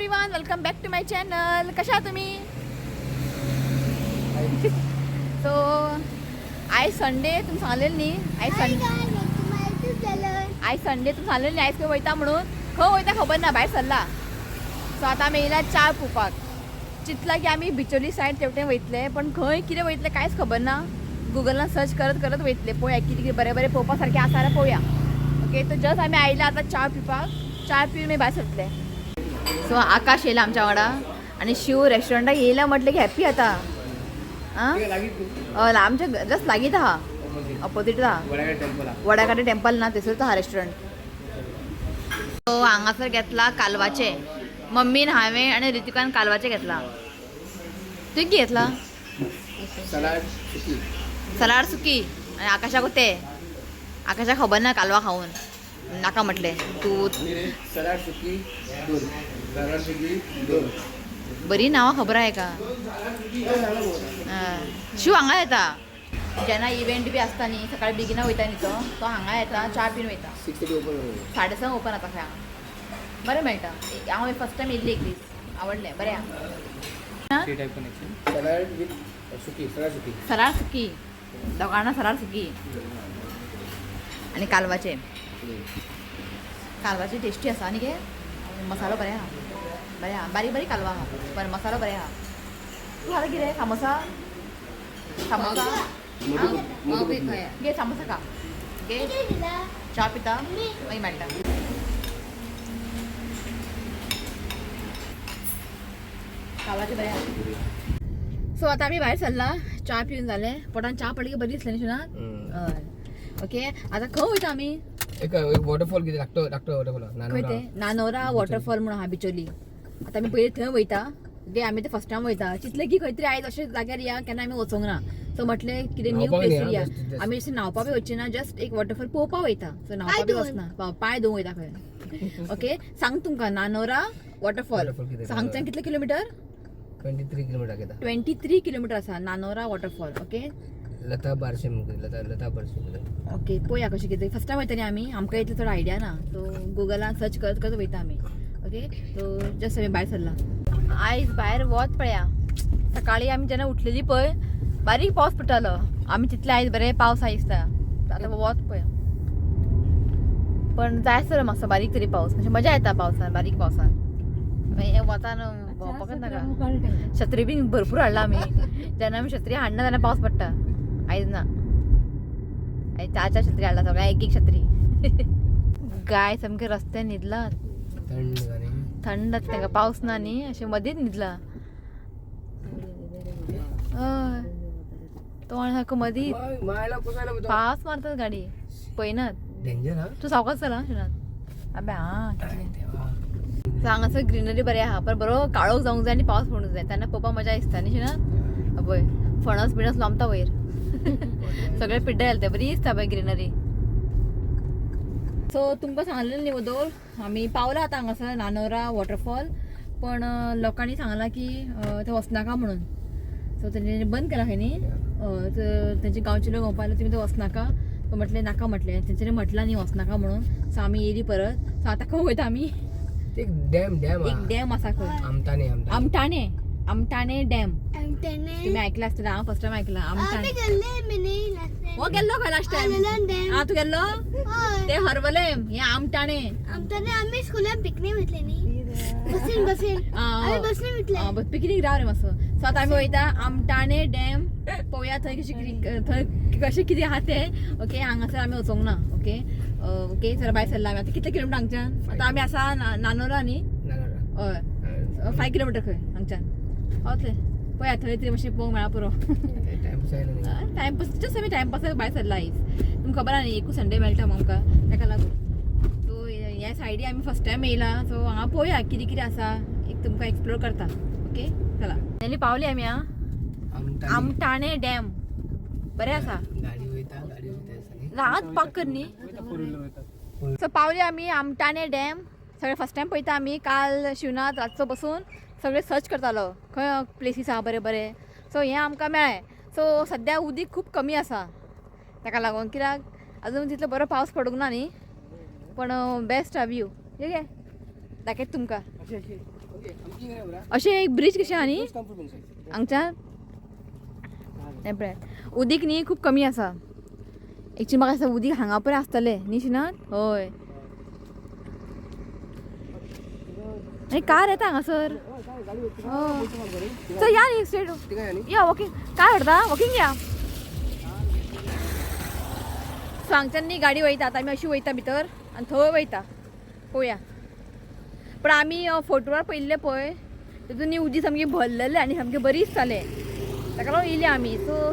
Everyone, welcome back to my channel. कशा तुम्ही? So आयज संडे, तुमकां सांगलेलें न्ही आयज संडे. आयज संडे, तुमकां सांगलेलें न्ही आयज खंय वयता म्हणून. खंय वयता खबर ना, भायर सरला. सो आतां आमी येयला च्या पिवपाक. चिंतला की आमी बिचोली सायड तेवटेन वयतले, पण खंय कितें वयतले कांयच खबर ना. गुगलान सर्च करत करत वयतले. पळोवया कितें कितें बरें बरें पळोवपा सारकें आसा जाल्यार पळोवया. ओके, तर जस्ट आमी आयला आतां च्या पिवपाक. च्या पिवन मागीर भायर सरतले. सो आकाश येयला आमच्या वांगडा आनी शिव रेस्टॉरंटाक येयला म्हटलें की हॅप्पी जाता. आं, हय, आमच्या जस्ट लागींच आहा, ऑपोजीट आहा. वडाकाटे टेम्पल ना, थंयसर आहा रेस्टॉरंट. सो हांगासर घेतला कालवाचे. मम्मीन, हांवें आनी रितिकान कालवाचे घेतला. तुवें कितें घेतला? सलाड सुकी. सलाड सुकी. आनी आकाशाक ते आकाशाक खबर ना, कालवा खावन नाका म्हटलें तूं. सलाड सुकी दोन, सलाड सुकी दोन. बरी नांवां खबर आहे का? शिव हांगा येता जेन्ना इव्हेंट बी आसता न्ही, सकाळी बेगिना वयता न्ही, तो तो हांगा येता, च्या पिवन वयता. 6:30 ओपन. 6:30 ओपन जाता खंय हांगा. बरें मेळटा. हांव फर्स्ट टायम येयल्ली एक दीस, आवडलें, बरें आहा. सलाड विथ सुकी, सलाड सुकी. सराळ सुकी, दोगांना सराळ सुकी आनी कालवाचे. कालवाचे टेस्टी आसा आनी गे मसालो बरें आहा, बरें आहा. बारीक बारीक कालवा आहा, बरें मसालो बरें आहा. तूं खाता कितें? सामोसा? सामोसा घे, सामोसा खा. घे, च्या पिता, मागीर मेळटा. कालवाचे बरें आहा. सो आतां आमी भायर सरला. च्या पिवन जालें. पोटान च्या पडली की बरी दिसलें न्ही शिवना? हय. ओके, आतां खंय वयता आमी? एक एक वॉटरफॉल किती धाकटो धाकटो वॉटरफॉल. खंय ते? नानोरा वॉटरफॉल म्हणून आहा बिचोली. आतां आमी पयलीं थंय वयता. ओके, आमी ते फर्स्ट टायम वयता. चिंतलें की खंय तरी आयज अशें जाग्यार या, केन्ना आमी वचोंक ना. सो म्हटलें कितें न्यू न्हांवपाक न्ही, प्लेसीर या. Just- just. आमी अशें न्हांवपा बी वचचे ना, जस्ट एक वॉटरफॉल पळोवपा वयता. सो न्हांवपा बी वचना, पांय धुवंक वयता खंय. ओके, सांग तुमकां नानोरा वॉटरफॉल. Waterfall कितें? सो हांगच्यान कितले किलोमिटर? 23 किलोमिटर घेता. 23 किलोमिटर आसा Nanora waterfall. Okay. Lata Barshe, Lata Lata Barshe. Okay, पळोवया कशें कितें. फर्स्ट टायम वयता न्ही आमी, आमकां इतलें चड आयडिया ना. सो गुगलान सर्च करत करत वयता आमी. ओके, सो जस्ट आमी भायर सरला. आयज भायर वत पळया. सकाळी आमी जेन्ना उठलेली पळय, बारीक पावस पडटालो. आमी तितले आयज बरें पावस आसा दिसता. आतां वत पळय, पण जाय आसतलो मातसो बारीक तरी पावस. मातशें मजा येता पावसान, बारीक पावसान. मागीर वतान भोंवपाकच नाका. छत्री बीन भरपूर हाडला आमी. जेन्ना आमी छत्री हाडना तेन्ना पावस पडटा. आयज ना, आयज चार चार छत्री हाडला, सगळ्या एक एक छत्री. गाय सामके रस्त्यान न्हिदला. थंड आनी थंड आतां तांकां, पावस ना न्ही, अशें मदींच न्हिदला. हय, तोंड सारको मदींच. मायला कोसायला. पास मारतात गाडी, पळयनात. डेंजर हा. तूं सावकाश चल. आं शिवनाथ, अबे आं कितलें. सो हांगासर ग्रिनरी बरी आहा, पण बरो काळोख जावंक जाय आनी पावस पडूंक जाय, तेन्ना पळोवपाक मजा दिसता न्ही शिवनाथ? पळय, फणस बिणस लोंबता वयर, सगळे पिड्ड्यार घालता. बरी दिसता पळय ग्रिनरी. सो तुमकां सांगलें न्ही वोदोळ, आमी पावला आतां हांगासर नानोरा वॉटरफॉल. पण लोकांनी सांगलां की थंय वचनाका म्हणून. सो तेंच्यांनी बंद केला खंय न्ही. तर तेंचे गांवचे लोक म्हणपाक लागले, तुमी थंय वचनाका. सो म्हटलें नाका म्हटलें, तेंच्यांनी म्हटलां न्ही वचनाका म्हणून. सो आमी येयली परत. सो आतां खंय वयता आमी? एक डॅम, डॅम. एक डॅम आसा खंय. आमटाणे, आमटाणे. आमटाणे, आमटाणे डॅम. तुम्ही ऐकलं असतं, हांव फर्स्ट टायम ऐकला आमटाणे. हो, गेल्लो खंय लास्ट टायम? हा, तूं गेल्लो ते हरवले, हे आमटाणे. आम्ही स्कुलान पिकनीक वयतले न्ही, बसीन बसीन आमी बसीन वयतले. पिकनीक. राव रे मातसो. सो आतां आमी वयता आमटाणे डॅम. पळोवया थंय कशी कितें, थंय कशें कितें आहा तें. ओके, हांगासर आमी वचोंक ना. ओके ओके, चल भायर सरला आमी. आतां कितले किलोमिटर हांगच्यान? आतां आमी आसा नानोरा न्ही? नानोरा. हय, 5 किलोमिटर खंय हांगच्यान पावतले. पळया थंय तरी मातशें पळोवंक मेळा पुरो. टायम जायना. टायमपास, जस्ट आमी टायमपासाक भायर सरला आयज. तुमकां खबर आहा न्ही, एकूच संडे मेळटा आमकां, ताका लागून. सो ह्या सायडी आमी फर्स्ट टायम येयला. सो हांगा पळोवया कितें कितें आसा, एक तुमकां एक्सप्लोर करता. ओके, चला, फायनली पावली आमी. आं, आमटाणे डॅम बरें आसा. गाडी वयता, गाडी वयता दिसता. रात पार्क कर न्ही. सो पावली आमी आमटाणे डॅम. सगळे फर्स्ट टायम पळयता आमी. काल शिवनाथ रातचो बसून सगळे सर्च करतालो, खंय प्लेसीस आहा बरे बरे. सो हें आमकां मेळ्ळें. सो सद्या उदीक खूब कमी आसा, ताका लागून कित्याक अजून तितलो बरो पावस पडूंक ना न्ही. पण बेस्ट आहा व्यू. हे घे, दाखयता तुमकां. अशें एक ब्रिज कशें आहा न्ही हांगच्यान. हें पळयात उदीक न्ही खूब कमी आसा. एक्चुली म्हाका दिसता उदीक हांगा पर्यंत आसतलें न्ही शिनात. हय आनी कार येता हांगासर. चल या न्ही स्ट्रेट या वॉकिंग. काय व्हरता वॉकिंग या. सो हांगच्यान न्ही गाडी वयता. आतां आमी अशी वयता भितर आनी थंय वयता पळोवया. पण आमी फोटवार पळयल्ले पळय तितून न्ही उदीक सामकी भरलेलें आनी सामकें बरी दिसतालें, ताका लागून येयले आमी. सो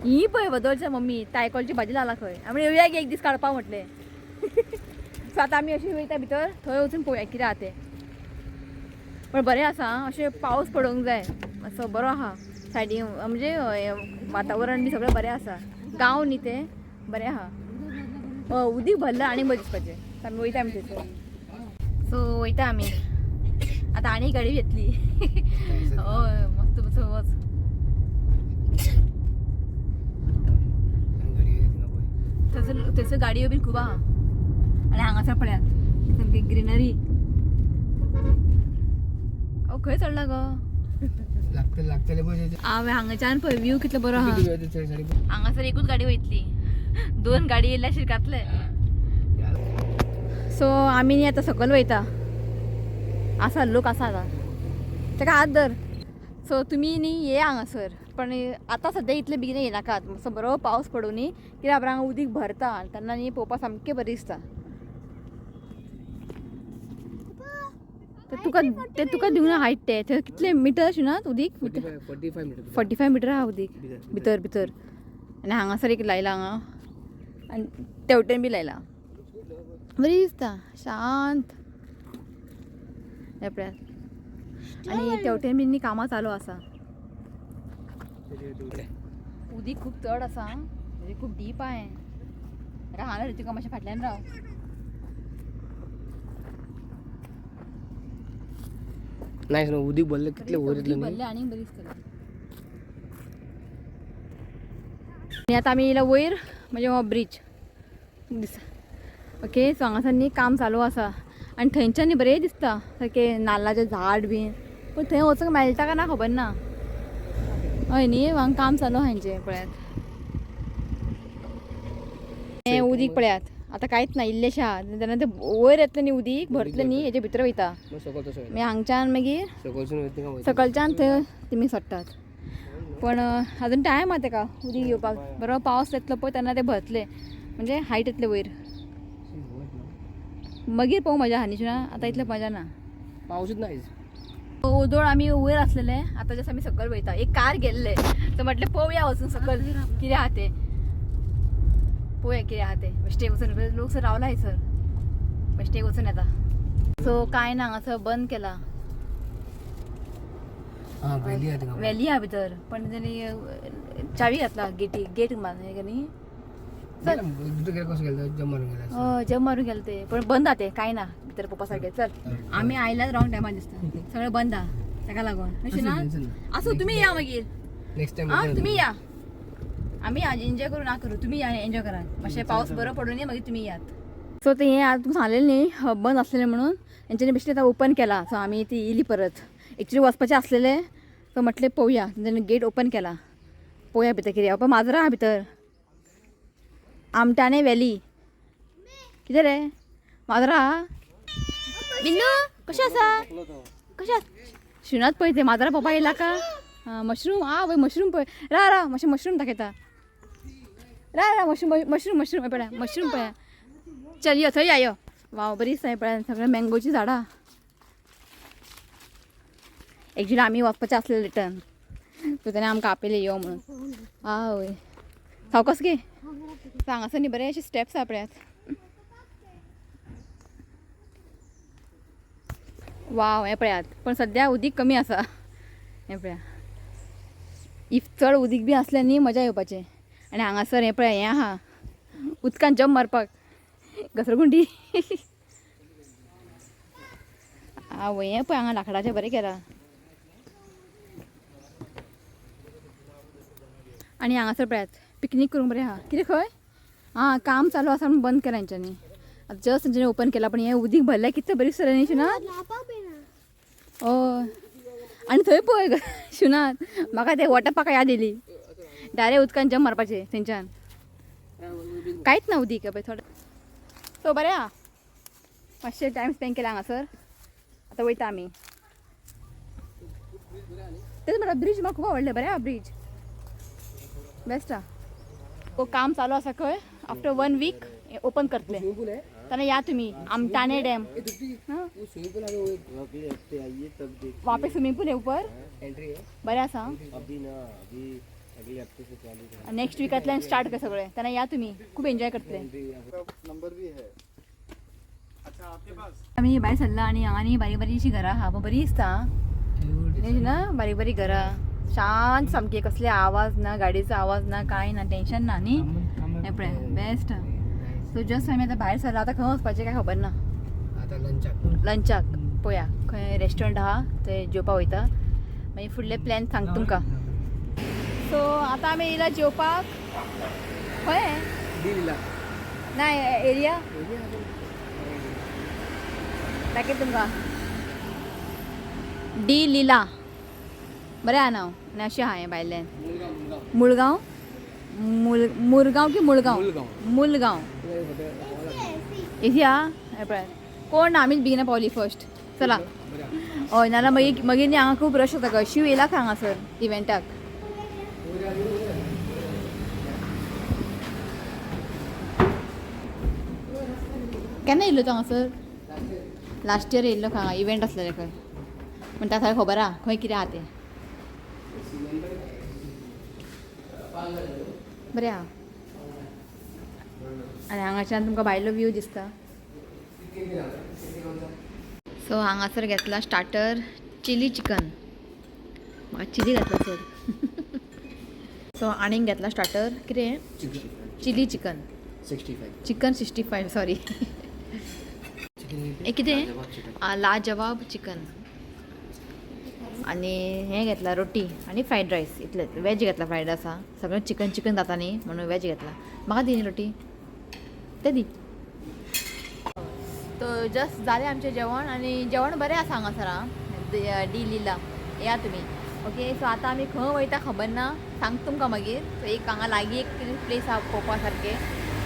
ही पळय वदोळच्या मम्मी तायकोलची भाजी लाला खंय. आमी येवया एक दीस काडपा म्हटलें. सो आतां आमी अशी वयता भितर, थंय वचून पळोवया कितें आहा तें. पण बरें आसा आं, अशें पावस पडूंक जाय मातसो बरो आहा सायडीन, म्हणजे वातावरण बी सगळें बरें आसा. गांव न्ही तें बरें आहा. उदीक भरलां आनी बरें दिसपाचें. सो आमी वयता आमी थंयसर. सो वयता आमी आतां आनी गाडी येतली. हय मस्त मस्त वच. थंयसर थंयसर गाडयो बीन खूब आहा. आनी हांगासर पळयात सामकी ग्रिनरी. अहो खंय चडला गो? लागतले पळय. हांवें हांगाच्यान पळय व्यू कितलो बरो आहा. हांगासर एकूच गाडी वयतली, दोन गाडी येयल्या शिरकातले. सो आमी न्ही आतां सकयल वयता. आसा लोक आसा आतां ताका हात धर. सो तुमी न्ही ये हांगासर, पण आतां सद्या इतले बेगीन येनाकात. मातसो बरो पावस पडूं न्ही, कित्याक हांगा उदीक भरता आनी तेन्ना न्ही पळोवपाक सामकें बरें दिसता. ते तुका ते तुका दिवना हायट ते थंय कितले मिटर शिनात उदीक? 45 मिटर. 45 मिटर आहा उदीक भितर भितर. आनी हांगासर एक लायला हांगा आनी तेवटेन बी लायला. बरी दिसता शांत. हें पळयात आनी तेवटेन बी न्ही कामां चालू आसा. उदीक खूब चड आसा, म्हणजे खूब डीप आहा हें. ताका हांगा तुका मातशें फाटल्यान राव. नाही न्हू उदीक भरलें कितलें वयर येतलें न्ही. भरलें आनी बरी दिसतलें. आनी आतां आमी येयला वयर, म्हणजे हो ब्रीज दिसा. ओके सो हांगासर न्ही काम चालू आसा आनी थंयच्यान न्ही बरें दिसता सारकें नाल्लाचें झाड बीन. पूण थंय वचूंक मेळटा काय ना खबर ना. हय न्ही हांगा काम चालू आहा हेंचें. पळयात हें उदीक पळयात आतां कांयच ना, इल्लेशें आहा. तेन्ना तें वयर येतलें न्ही उदीक भरतलें न्ही हेजे भितर वयता. मागीर सकयल तसो वयता. मागीर हांगच्यान मागीर सकलसून वयता थिंगा वयता. सकलच्यान थंय तेमी सोडटात. पण अजून टायम आहा तेका उदीक येवपाक. बरो पावस येतलो पळय तेन्ना ते भरतले, म्हणजे हायट येतले वयर. मागीर पळोवंक मजा आहा न्ही शिणा, आतां इतले मजा ना. पावसूच ना आयज. ओदोळ आमी वयर आसलेले, आतां जसं आमी सकयल वयता. एक कार गेल्ले तर म्हटलें पळोवया वचून सकयल कितें आहा तें, पळोवया कितें आहा तें. बेश्टे वचून लोक सर रावला हयसर, बेश्टे वचून येता. सो कांय ना हांगासर बंद केला. हां व्हॅली आहा थिंगा. व्हॅली आहा भितर, पण तेणी चावी घातला गेटी गेट मार न्ही. चल भितर गेले कसं गेलं जम मारून गेला. हय जम मारून गेले ते, पण बंद आहा ते, कांय ना भितर पळोवपा सारकें. चल आमी आयल्याच रॉंग टायमार दिसता, सगळें बंद आहा ताका लागून. अशें ना आसूं तुमी या मागीर. नेक्स्ट टायम आं तुमी या, आमी एन्जॉय करू ना करू, तुमी या एन्जॉय करात. मातशें पावस बरो पडून मागीर तुमी यात. सो ते हें आतां तुमकां सांगलेलें न्ही बंद आसलेलें म्हणून तेंच्यांनी बेश्टें आतां ओपन केला. सो आमी ती येयली परत. एक्चुली वचपाचें आसलेलें, सो म्हटलें पळोवया. तेंच्यांनी गेट ओपन केला, पळोवया भितर कितें. पळय माजरां आहा भितर. आमटाणे व्हॅली कितें रे माजरां आहा. बिन्नू कशें आसा? कशें आसा? शिणात पळय ते माजरां पप्पा येयला का? आं मशरूम आं वय मशरूम पळय. रा रा मातशें मशरूम दाखयता. रा रा मशरूम मशरूम मशरूम पळया मशरूम पळया. चल यो थंय या यो. वाव बरी दिसता पळया सगळ्या मँगोची झाडां. एक्चुली आमी वचपाचें आसलें रिटर्न, सो तेणें आमकां आपयलें यो म्हणून. आवय सावकास गे. हांगासर न्ही बरे अशे स्टेप्स आहा पळयात. वाव हें पळयात. पण सद्या उदीक कमी आसा. हें पळया if चड उदीक बी आसलें न्ही मजा येवपाचें. आनी हांगासर हें पळया हें आहा उदकान जम्प मारपाक घसरगुंडी. आवय हें पळय हांगा लांकडाचें बरें केलां. आनी हांगासर पळयात पिकनीक करूंक बरें आहा. कितें खंय आं काम चालू आसा म्हणून बंद केलां हेंच्यांनी. आतां जस्ट तेंच्यांनी ओपन केला, पण हें उदीक भरलें कितलें बरी दिसतलें न्ही शिनात. न्हावपाक बी ना. हय, आनी थंय पळय शिनात, म्हाका ते वॉटर पार्का याद येयली. डायरेक्ट उदकान जम्प मारपाचें थंयच्यान. कांयच ना उदीक पळय थोडें. सो बरें आहा, मातशें टायम स्पेंड केला हांगासर. आतां वयता आमी. तेच म्हणटा, ब्रिज म्हाका खूब आवडलें. बरें आहा ब्रिज, बेस्ट आहा. काम चालू आसा खंय, आफ्टर वन वीक ओपन करतले. स्विमिंग पूल है. तेन्ना या तुमी आमटाणे डॅम. ये दुपटी. हाँ। वो स्विमिंग पूल है वो. अगले हफ्ते आइए, तब देखिए. वापे स्विमिंग पूल है ऊपर. एंट्री है. बरें आसा. अभी ना, अभी अगले हफ्ते से चालू है. नेक्स्ट विकांतल्यान स्टार्ट कर सगळें. तेन्ना या तुमी, खूब एन्जॉय करतले. एंट्री. नंबर भी है. अच्छा, आपके पास? आमी भायर सरला आनी हांगा न्ही बारीक बारीक अशीं घरां आहा, बरी दिसता न्ही ना. बारीक बारीक घरां, शांत सामकी, कसले आवाज ना, गाडयेचो आवाज ना, कांय ना, टेंशन ना न्ही. हें पळय, बेस्ट. सो जस्ट आमी आतां भायर सरला. आतां खंय वचपाचें काय खबर ना. आता लंचाक. लंचाक पळोवया खंय रेस्टॉरंट आहा, थंय जेवपाक वयता. मागीर फुडले प्लॅन सांगता तुमकां. सो आतां आमी येयला जेवपाक. खंय? दिल्लीला. ना एरिया दाखय तुमकां. डी लिला, बरें आहा नांव. आनी अशें आहा हें भायल्यान. मुलगाव, मुलगाव. मुळगांव, मुरगांव की मुळगांव? मुलगांव. मुलगांव. एसी. एसी आहा. हें पळय, कोण ना, आमीच बेगिना पावली फर्स्ट. चला. हय, नाल्यार मागीर मागीर न्ही हांगा खूब रश जाता खंय. शिव येयला खंय हांगासर इव्हेंटाक. केन्ना येयल्लो तो हांगासर? लास्ट इयर येयल्लो खंय, हांगा इव्हेंट आसलेले खंय. म्हण ताका सगळें खबर आहा खंय कितें आहा तें. बरें आहा. आनी हांगाच्यान तुमकां भायलो व्यू दिसता. सो हांगासर घेतला स्टार्टर चिली चिकन. म्हाका चिली घातला चड. सो आनीक घेतला स्टार्टर कितें? Chilli chicken. 65. Chicken 65, sorry. Chicken. हे कितें? लाजवाब चिकन. आनी हें घेतला रोटी आनी फ्रायड रायस. इतलें वेज घेतला. फ्रायड रायस आहा सगळें. चिकन चिकन जाता न्ही म्हणून वेज घेतला. म्हाका दी न्ही रोटी, ते दी. तो जस्ट जालें आमचें जेवण आनी जेवण बरें आसा हांगासर. आं, डी लिला या तुमी. ओके, सो आतां आमी खंय वयता खबर ना, सांगता तुमकां मागीर. सो एक हांगा लागीं एक कितें प्लेस आहा पळोवपा सारकें,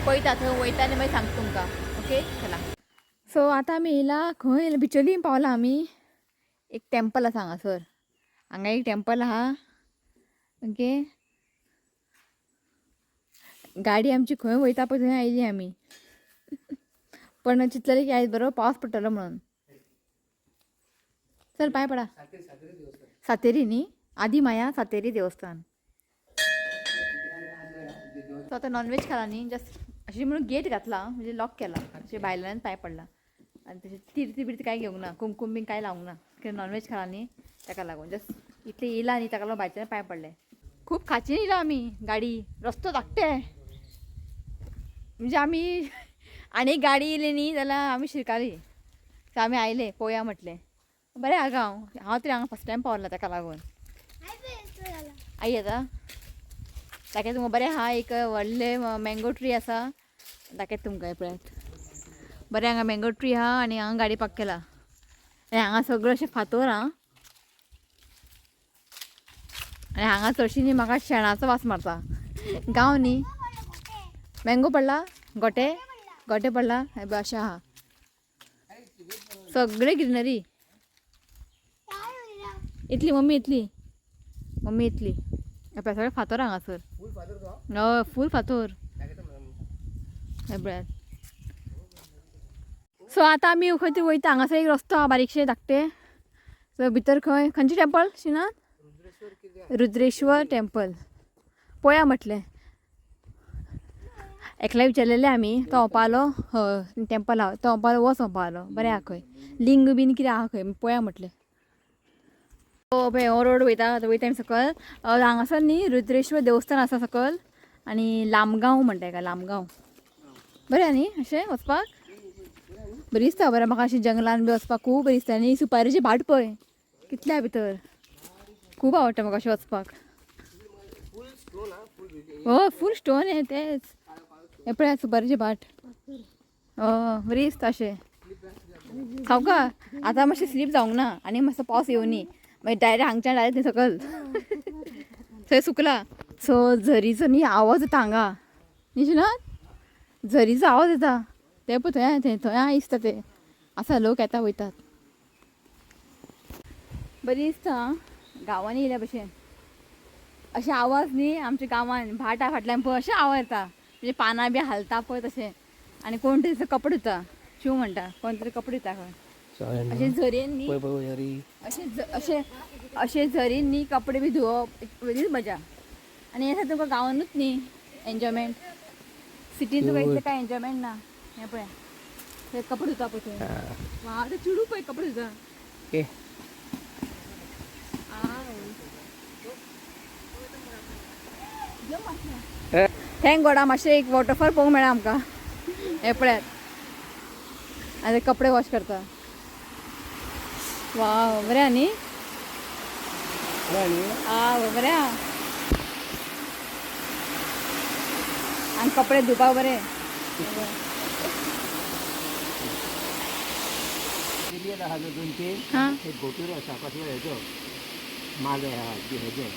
पळयता थंय वयता आनी मागीर सांगता तुमकां. ओके, चला. सो आतां आमी येयला खंय येयला? बिचोली पावला आमी. एक टेम्पल आसा हांगासर. हांगा एक टेम्पल आहा. ओके, गाडी आमची खंय वयता पळय थंय आयली आमी. पण चिंतलेलें की आयज बरो पावस पडटलो म्हणून. चल, पांय पडा. सातेरी न्ही, आदी माया सातेरी देवस्थान. सो आतां नॉनव्हेज खाला न्ही, जस्ट अशें म्हणून गेट घातला, म्हणजे लॉक केला. अशें भायल्यान पांय पडला आनी तशें तिर्ती बिर्ती कांय घेवंक ना, कुमकुम बीन कांय लावंक ना, कित्याक नॉनव्हेज खाला न्ही ताका लागून. जस्ट इतलें येयला न्ही ताका लागून भायच्यान पांय पडले. खूब खाचीन येयला आमी गाडी, रस्तो धाकटे. म्हणजे आमी आनी एक गाडी येयली न्ही जाल्यार आमी शिरकाली. सो आमी आयले पळोवया म्हटलें. बरें आहा गांव. हांव तरी हांगा फर्स्ट टायम पावला ताका लागून. हाय पळय जाला. आई येता दाखयता तुमकां. बरें आहा, एक व्हडलें मँगो ट्री आसा. दाखयता तुमकां, हें पळयात. बरें हांगा मँगो ट्री आहा आनी हांगा गाडी पार्क केला आनी हांगा सगळें अशें फातोर आहा. आनी हांगा चडशी न्ही म्हाका शेणाचो वास मारता गांव न्ही. मँगो पडला, गोटे गोटे पडला. हें पळय, अशें आहा सगळें ग्रिनरी. काय उरला? इतली मम्मी येतली, मम्मी येतली. हें पळय, सगळें फातोर हांगासर. फूल फादर तो. हय, फूल फातोर. दाखयता मला. हें पळयात. सो आतां आमी खंय तरी वयता. हांगासर एक रस्तो आहा बारीकशे धाकटे. सो भितर खंय खंयचें टेम्पल शिनात? रुद्रेश्वर कितें? रुद्रेश्वर टेम्पल पळया म्हटलें. एकल्या विचारलेलें आमी, तो म्हणपालो हय टेम्पल आहा. तो म्हणपालो वच म्हणपालो, बरें आहा खंय, लिंग बीन कितें आहा खंय, पळया म्हटलें. हो पळय, हो रोड वयता, आतां वयता आमी सकयल. हांगासर न्ही रुद्रेश्वर देवस्थान आसा सकयल आनी लामगांव म्हणटा हेका, लामगांव. बरें आहा न्ही अशें वचपाक? बरी दिसता. बरें म्हाका अशें जंगलान बी वचपाक खूब बरी दिसता. आनी सुपारीची भाट पळय कितल्या आहा भितर. खूब आवडटा म्हाका अशें वचपाक. फुल स्टोन हा, फुल. हय, फूल स्टोन हें तेच. हें पळय, सुपारीचें भाट. बरी दिसता अशें सावका. आतां मातशें स्लीप जावंक ना आनी मातसो पावस येवनी मागीर डायरेक्ट हांगच्यान डायरेक्ट थंय सकल थंय सुकला. सो झरीचो न्ही आवाज येता हांगा न्ही ना, झरीचो आवाज येता ते पळय थंय थंय थंय दिसता ते आसा लोक येता वयतात. बरी दिसता आं गांवांनी येयल्या भशेन अशें आवाज न्ही आमच्या गांवान भाटा फाटल्यान पळय अशें आवाज येता म्हणजे पानां बी हालता पळय तशें. आनी कोण तरी कपडे धुता शिव म्हणटा कोण तरी कपडे धुता खंय अशें झरेन न्ही अशें अशें अशें झरीन न्ही कपडे बी धुवप वेगळीच मजा. आनी हें तुमकां गांवानूच न्ही एन्जॉयमेंट, सिटीन तुका इतलें कांय एन्जॉयमेंट ना. हें पळय थंय कपडे धुता पळय थंय वा ते चेडूं पळय कपडे धुता. Thank गॉडा मातशें एक वॉटरफॉल पळोवंक मेळ्ळा आमकां. हें पळयात आनी कपडे वॉश करता. वा बरें आहा न्ही? आ बरें आहा आनी कपडे धुवपाक बरें. हां गोटुर आसा कसलो हेजो माल हेजे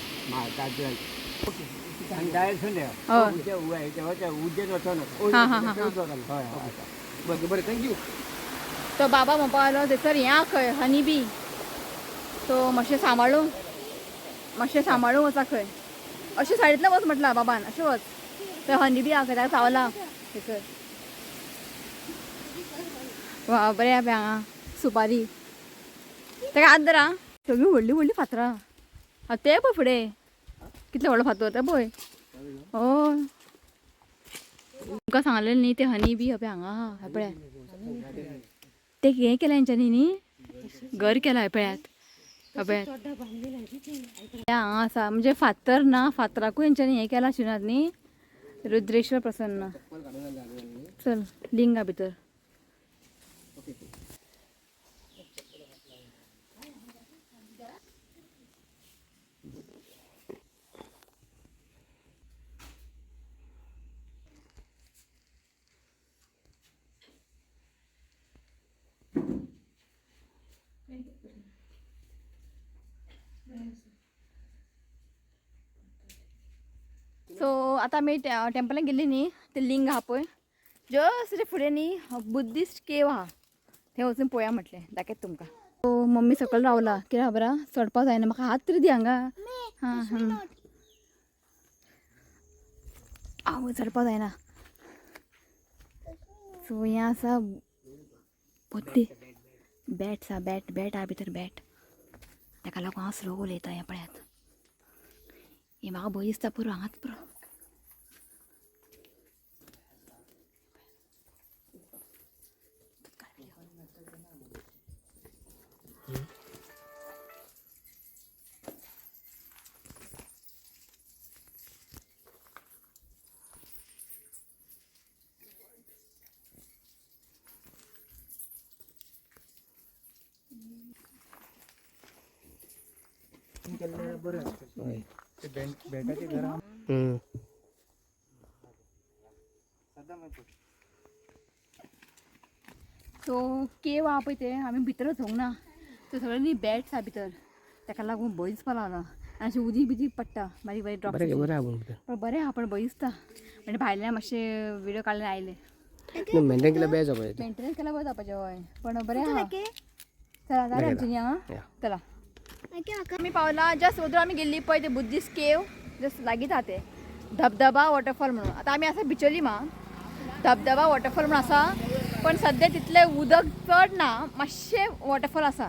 आनी डायरेक्ट हय. उज्जैन वचो नाका. हां हां हां. हय हय. बरें बरें thank you. तो बाबा म्हणपा लागलो थंयसर हें आहा खंय हनी बी, सो मातशें सांबाळून मातशें सांबाळून वचा खंय अशें सायडींतल्यान वच म्हटलां बाबान, अशें वच थंय हनी बी आहा खंय ताका चावला थंयसर. वा बरें आहा पळय हांगा सुपारी ताका हात धर आं. सगळीं व्हडलीं व्हडलीं फातरां आं ते पळय फुडें कितले व्हडलो फातर ते पळय. हय तुमकां सांगलें न्ही ते हनी बी पळय हांगा आहा पळय ते हें केलां हेंच्यांनी न्ही घर केलां पळयात पळयात हांगा आसा म्हणजे फातर ना फातराकूय हेंच्यांनी हें केलां शिनात न्ही. रुद्रेश्वर प्रसन्न चल लिंगा भितर. सो आतां आमी टेंपलान गेल्ली न्ही ते लिंग आहा पळय जस्ट फुडें न्ही बुद्धिस्ट केव आहा थंय वचून पळोवया म्हटलें दाखयत तुमकां. सो मम्मी सकयल रावला कित्याक खबर आहा चडपाक जायना म्हाका हात तरी दी हांगा. हां हां आवय चडपाक जायना. सो हें आसा बुद्धी बॅट आसा बॅट बॅट आहा भितर बॅट ताका लागून हांव स्लो उलयता. हें पळयात हें म्हाका भंय दिसता पुरो हांगाच पुरो. सो केव आहा पळय ते आमी भितर वचूंक ना तो सगळे न्ही बॅट्स आहा भितर ताका लागून भंय दिसपा लागलो आनी अशें उदीक बिदीक पडटा बारीक बारीक ड्रॉप्स. पण बरें आहा पण भंय दिसता म्हणजे भायल्यान मातशें व्हिडियो काडले आयले. मेंटेन केल्यार बेजार जावपाचें. मेंटेनन्स केल्यार बरें जावपाचें हय पण बरें आहा. चला जालें आमचें न्ही आं चला आमी पावला जस्ट वदूर आमी गेल्ली पळय ते बुद्धिस्ट केव जस्ट लागींच आहा ते धबधबा वॉटरफॉल म्हणून. आतां आमी आसा बिचोली मा धबधबा वॉटरफॉल म्हणून आसा पण सद्या तितलें उदक चड ना मातशें वॉटरफॉल आसा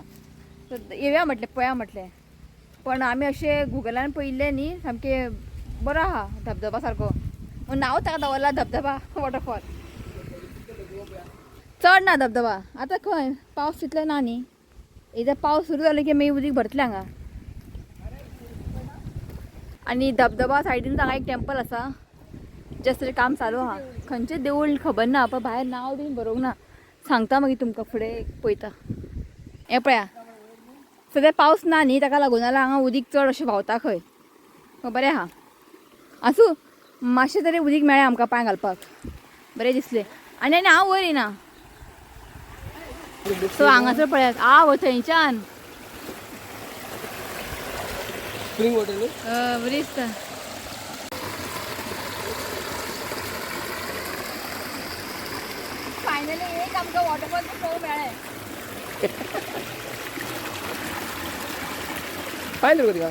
येवया म्हटलें पळया म्हटलें पण आमी अशें गुगलान पळयल्लें न्ही सामकें बरो आहा धबधबा सारको म्हणून नांव ताका दवरला धबधबा वॉटरफॉल. चड ना धबधबा आतां खंय पावस तितलो ना न्ही एकदां पावस सुरू जालो की मागीर उदीक भरतलें हांगा. आनी धबधबा सायडीन हांगा एक टेम्पल आसा जस्ट काम चालू आहा खंयचें देवूळ खबर ना पण भायर नांव बीन बरोवंक ना सांगता मागीर तुमकां फुडें पळयता. हें पळया सद्या पावस ना न्ही ताका लागून जाल्यार हांगा उदीक चड अशें व्हांवता खंय बरें आहा. आसूं मातशें तरी उदीक मेळ्ळें आमकां पांय घालपाक बरें दिसलें. आनी आनी हांव वयर येयना सो हांगासर पळयात आ थंयच्यान स्प्रिंग वॉटर न्ही? बरी दिसता. फायनली एक आमकां वॉटरफॉल पळोवंक मेळ्ळें. पाहिलं रे तिका.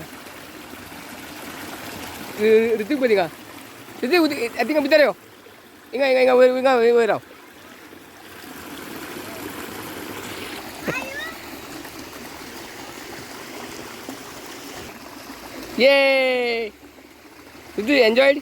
ऋतिक पळय तिका. ऋतिक, थिंगा भितर यो. हिंगा हिंगा हिंगा वयर, हिंगा वयर राव. ये ऋतिक, एन्जॉयड?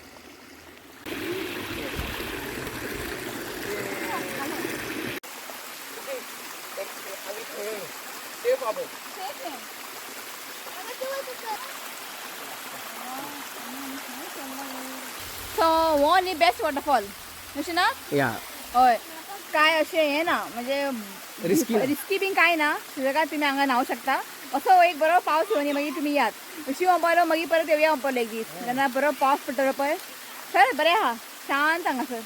सो हो न्ही बेस्ट वॉटरफॉल अशें ना? या. हय, काय अशें हें ना म्हणजे Risky ना. रिस्की बीन काय ना. सुद्दां तुमी हांगा न्हांवंक शकता. असो एक बरो पावस येवनी मागीर तुमी यात अशी म्हणपालो, मागीर परत येवया म्हणपालो एक दीस जेन्ना बरो पावस पडटलो पळय. सर बरें आहा, शांत हांगासर.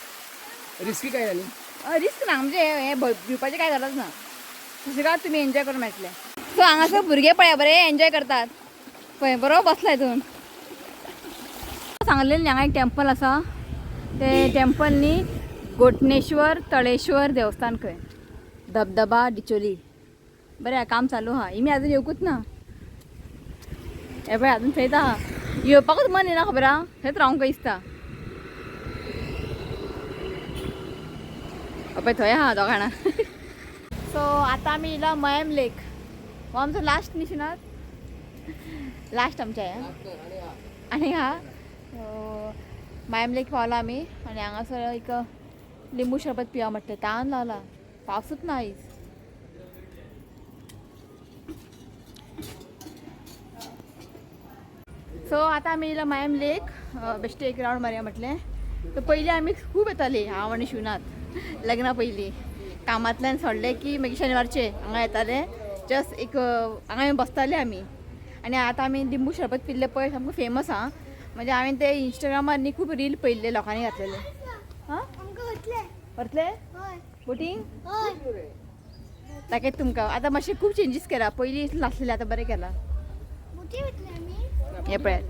रिस्की काय ना न्ही? रिस्क ना, म्हणजे हें भिवपाचें काय गरज ना. सुशेगाद तुमी एन्जॉय करूंक मेळटलें. सो हांगासर भुरगे पळया बरे एन्जॉय करतात पळय, बरो बसला हितून. सांगलें न्ही, हांगा एक टेम्पल आसा, ते टेम्पल न्ही गोटनेश्वर तळेश्वर देवस्थान खंय, धबधबा डिचोली. बरें आहा, काम चालू आहा. इमी अजून येवकूच ना. हे पळय अजून थंयच आहा, येवपाकूच मन येना, खबर आहा, थंयच रावंक काय दिसता. पळय थंय आहा दोग जाणां. सो आतां आमी येयला मयम लेक. हो आमचो लास्ट न्ही शिनात, लास्ट आमच्या हें आनी हा मायम लेक पावला आमी. आनी हांगासर एक लिंबू सरबत पिया म्हटलें, तान लागला, पावसूच ना आयज. सो आतां आमी येयला मायम लेक, बेश्टे एक रावंड मारया म्हटलें. तर पयलीं आमी खूब येताली, हांव आनी शिवनाथ लग्ना पयलीं. कामांतल्यान सोडलें की मागीर शेनवारचे हांगा येताले, जस्ट एक हांगा येवन बसताले आमी. आनी आतां आमी लिंबू सरबत पिल्ले पळय, सामको फेमस आहा. म्हणजे हांवें ते इंस्टाग्रामार न्ही खूब रील पळयल्ले लोकांनी घातलेले. हां. आमकां वतले. व्हरतले? हय. बोटींग? हय. दाखयता तुमकां. आतां मातशें खूब चेंजीस केला, पयलीं नासलेले, आतां बरें केलां. बोटी वतले आमी. हें पळयात,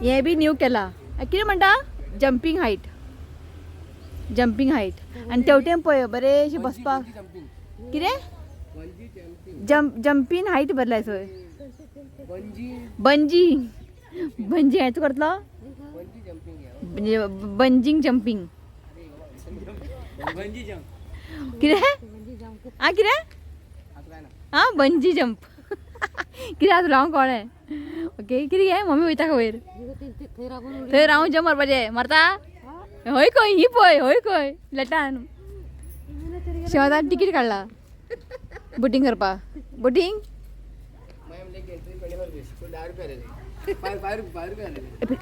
हें बी न्यू केलां. कितें म्हणटा, जंपींग हायट, जंपींग हायट. आनी तेवटेन पळय बरें बसपाक कितें जंपींग हायट भरलाय थंय. बंजी, बंजी हांवें तूं करतलो बंजींग जंपींग कितें आं कितें आं बंजी जंप कितें आतां रावंक कळ्ळें. ओके, कितें गे मम्मी वयता खंय वयर थंय रावून जंप मारपाचें मारता हय खंय ही पळय हय खंय फ्लॅटान शेवटान तिकीट काडला बोटींग करपाक बोटींग.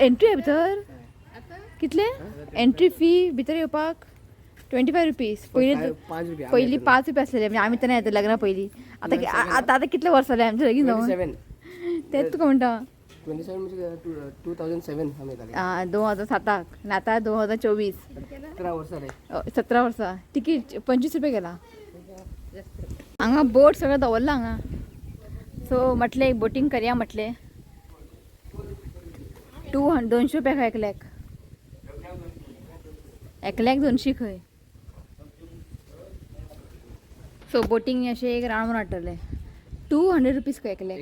एंट्री आहे भितर कितले एंट्री फी भितर येवपाक 25 रुपीज. पयलीं 5 रुपया. पयलीं 5 रुपया आसलेले, म्हणजे आमी तेन्ना येता लग्ना पयलीं. आतां आतां आतां कितले वर्स जाले आमचें लगीन जावन, तेंच तुका म्हणटा. 27 म्हणजे 2007 आमी येताले. आं, 2007 आनी आतां 2024. 17 वर्सां रे. 17 वर्सां. तिकीट 25 रुपया केला. हांगा बोट सगळें दवरलां हांगा. सो म्हटलें एक बोटींग करया म्हटलें. 200 रुपया खंय एकल्याक, एकल्याक 200 खंय. सो बोटींग अशें एक रावंड मारून हाडटले 200 रुपीज खंय एकल्याक.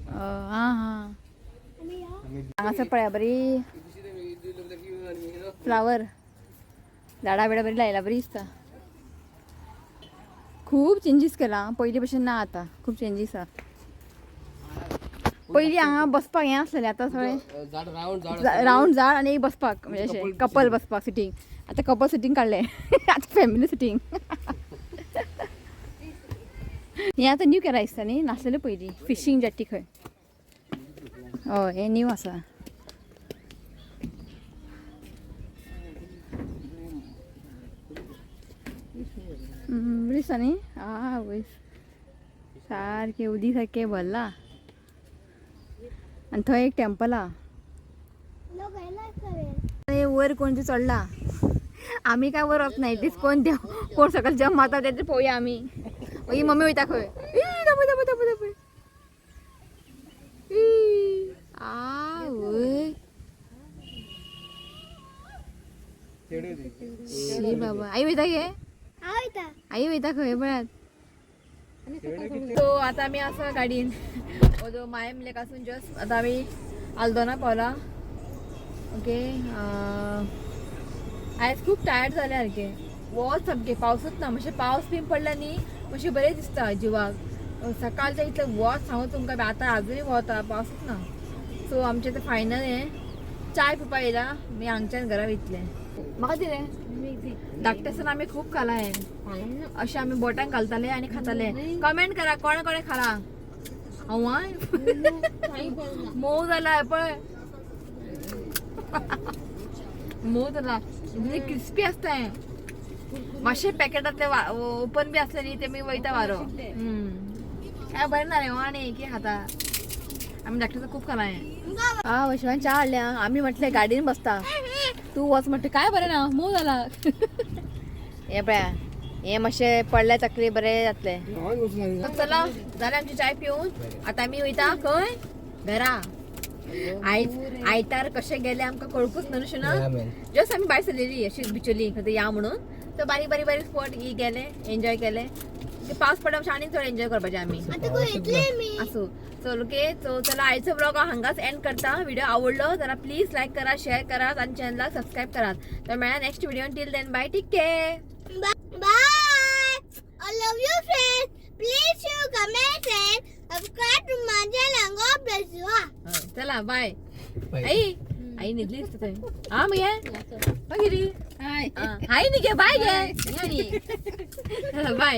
आं हां, हांगासर पळया बरी फ्लावर झाडां बिडां बरी लायला, बरी दिसता. खूब चेंजीस केला, पयलीं भशेन ना आतां, खूब चेंजीस आहा. पयलीं हांगा बसपाक हें आसलेलें, आतां सगळें झाड रावंड झाड, रावंड झाड आनी एक बसपाक म्हणजे अशें कपल बसपाक सिटींग. आतां कपल सिटींग काडलें, आतां फॅमिली सिटींग. हें आतां न्यू केलां दिसता न्ही, नासलेलें पयलीं. फिशींग जेट्टी खंय. हय, हें न्यू आसा. बरें दिसता न्ही. आवयस, सारकें उदीक सारकें भरलां. आनी थंय एक टेम्पल आहा. लोक आयला सगळे. आनी वयर कोण तरी चडला. आमी काय वर वच नाही, तेच कोण देव कोण सकयल जम मारता ते पळोवया आमी. मागीर मम्मी वयता खंय. ई, दाखय दाखय दाखय दाखय. ई, आवय शी बाबा. आई वयता गे? हांव वयता. आई वयता खंय पळयात. सो आता आमी आसा गाडयेन, जो मायम लेकासून जस्ट आतां आमी आल्दोना पावला. ओके, आयज खूब टायर्ड जालें सारकें, वत सामकें, पावसूच ना. मातशें पावस बीन पडला न्ही, मातशें बरें दिसता जिवाक. सकाळचें इतलें वत सांगू तुमकां, आतां आजुनूय वता, पावसूच ना. सो आमचें आतां फायनल हें चाय पिवपा येयला, आमी हांगच्यान घरा वयतले. म्हाका दिलें धाकटें आसतना आमी खूब खालां हें, अशें आमी बोटान घालताले आनी खाताले. कमेंट करा कोणें कोणें खाला. हांव मोव जाला पळय, मोव जाला, क्रिस्पी आसता हें. मातशें पॅकेटांतले ओपन बी आसले न्ही ते मी वयता वारो. काय बरें ना रे आनी की खाता आमी धाकटें खूब खालां हें. आ वशिवान च्या हाडल्या. आमी म्हटलें गाडयेन बसता, तूं वच म्हटलें. काय बरें ना, मोव जाला. हें पळया, हें मातशें पडल्या तकली बरें जातलें. चला, जालें आमची चाय पिवन. आतां आमी वयता खंय, घरा. आयज आयतार कशें गेले आमकां कळपूच न्हू ना. जस्ट आमी भायर सरलेली अशी बिचोली खंय या म्हणून, तर बारीक बारीक बारीक स्पॉट ही गेले, एन्जॉय केले. ते पावस पडला आनी चड एन्जॉय करपाचें आमी. आतां खंय येतले मी? असो चल. ओके, सो चला आयचो ब्लॉग हांव हांगाच एंड करता. व्हिडिओ आवडलो जाल्यार प्लीज लायक करा, शेअर करात आनी चॅनलाक सबस्क्रायब करात. तर मेळ्या next video. Till then bye, take care. Bye. I love you friends. Please you comment and subscribe to my channel. God bless you. चला बाय. आई आई निदली दिसता थंय. हा मगे मागीर हाय न्ही गे, बाय गे. बाय.